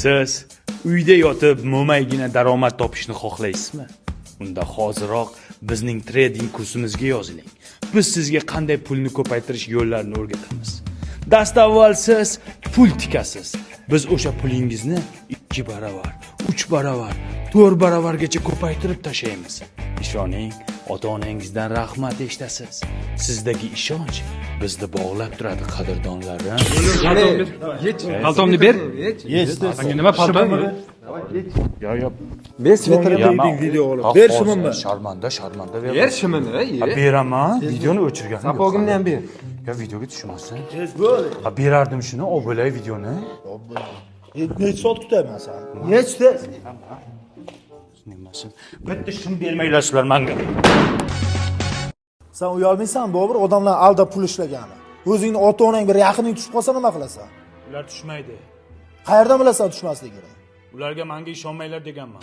Siz uyda yotib mo'maygina daromad topishni xohlaysizmi? Unda hoziroq bizning trading kursimizga yoziling. Biz sizga qanday pulni ko'paytirish yo'llarini o'rgatamiz. Dastavval siz pul tikasiz. Biz o'sha pulingizni 2 baravar, 3 baravar, 4 baravargacha ko'paytirib tashlaymiz. Ishoning, ota-onangizdan rahmat eshitasiz. Sizdagi ishonch bizni bog'lab turadi, qadrdonlarim. Paltomni ber. Sanga nima palto? Yo, yo. Ber sviterini. Video olib. Ber shimimni. Sharmanda, sharmanda ber. Ber shimini. Ha, beraman. Videoni o'chirganim yo'q. Sapogimni ham ber. Ya videoga tushmasin. Ha, berardim shuni, olib bo'lay videoni. Necha soat kutaman seni? Nechta? Nimasi? Bitta shim bermanglar sizlar menga. Sen uyalmaysan, Bobur, odamlar aldab pul ishlagani. O'zingni ota-onang, bir yaqining tushib qolsa nima qilasan? Ular tushmaydi. Qayerdan bilasan tushmasligini? Ularga menga ishonmanglar deganman.